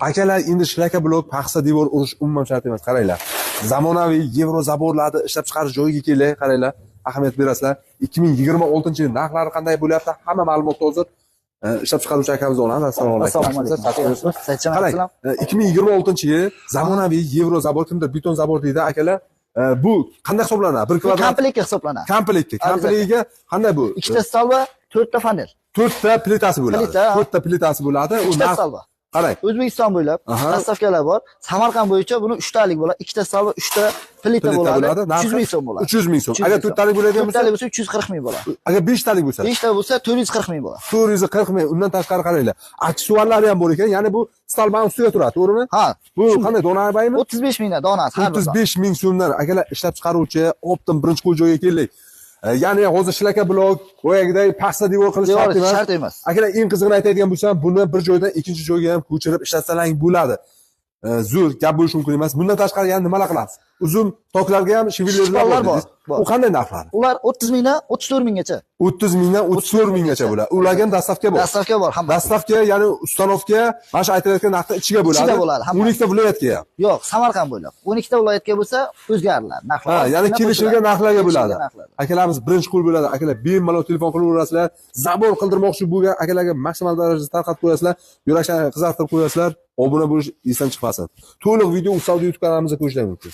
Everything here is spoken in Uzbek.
Akalar, endi шлакоблок, paxsa devor urish umuman shart emas. Qaranglar. Zamonaviy yevro забор larni ishlab chiqarish joyiga kelay, qaranglar. Ahamiyat berasizlar. 2026-yil narxlari qanday bo'lyapti? Hamma ma'lumotni hozir ishlab chiqaruvchi akamizdan olamiz. Assalomu alaykum. Assalomu alaykum. Qarang, 2026-yil zamonaviy yevro забор, kimdir beton забор deydi, akalar. Bu qanday hisoblanadi? Bir Bu kvadrat komplektga hisoblanadi. Komplektga. Komplektga qanday bu? Ikkita stol va to'rtta panel. To'rtta plitasi bo'ladi. Plita, ha. To'rtta plitasi bo'ladi. U Ikkita narx stol bor. Qarang. O'zbekiston bo'ylab доставка lar bor. Samarqand bo'yicha buni uchtalik bo'ladi. Ikkita stol va uchta plita Plita bo'ladi. bo'ladi. Narxi 300 ming so'm bo'ladi. 300 ming so'm. 300 Agar ming so'm. to'rttalik bo'ladigan bo'lsa, To'rttalik bo'lsa 340 ming bo'ladi. Agar beshtalik bo'lsa, Beshta bo'lsa 440 ming bo'ladi. 440 ming. Undan tashqari qaranglar. Aksessuarlari ham bor ekan. Ya'ni bu stolbani ustiga turadi, to'g'rimi? Ha. Bu qanday dona baymi? 35 mingdan donasi har bir. 35 ming so'mdan, akalar, ishlab chiqaruvchi оптом birinchi qo'l joyga keldik. Ya'ni hozir шлакоблок, boyagiday paxsa devor qilish Devor shart emas. shart emas. Akalar, eng qizig'ini aytadigan bo'lsam, buni bir joydan ikkinchi joyga ham ko'chirib ishlatsalaring bo'ladi. Zo'r gap bo'lishi mumkin emas. Bundan tashqari yana nimalar qilamiz? Uzun toklarga ham шевелюр lar Shpallar bor. bor, bor. U qanday narxlar? Ular 30 mingdan 34 minggacha. 30 mingdan 34 minggacha bo'ladi. Ularga ham доставка bor. Доставка bor hamma. Доставка, ya'ni установка mana shu aytilayotgan narxni ichiga bo'ladi. Ichida bo'ladi, hammasi. 12 ta viloyatga ham. Yo'q, Samarqand bo'ylab. 12 ta viloyatga bo'lsa o'zgariladi narxlar. Ha, ya'ni Ozgina kelishilgan qo'shiladi. narxlarga bo'ladi. Kelishilgan narxlar. Akalarimiz birinchi qo'l bo'ladi. Akalar, bemalol telefon qilaverasizlar. Забор qildirmoqchi bo'lgan akalarga maksimal darajada tarqatib qo'yasizlar. Yuraklarni qizartirib qo'yasizlar. Obuna bo'lish esdan chiqmasin. To'liq video Ustavda YouTube kanalimizda ko'rishingiz mumkin.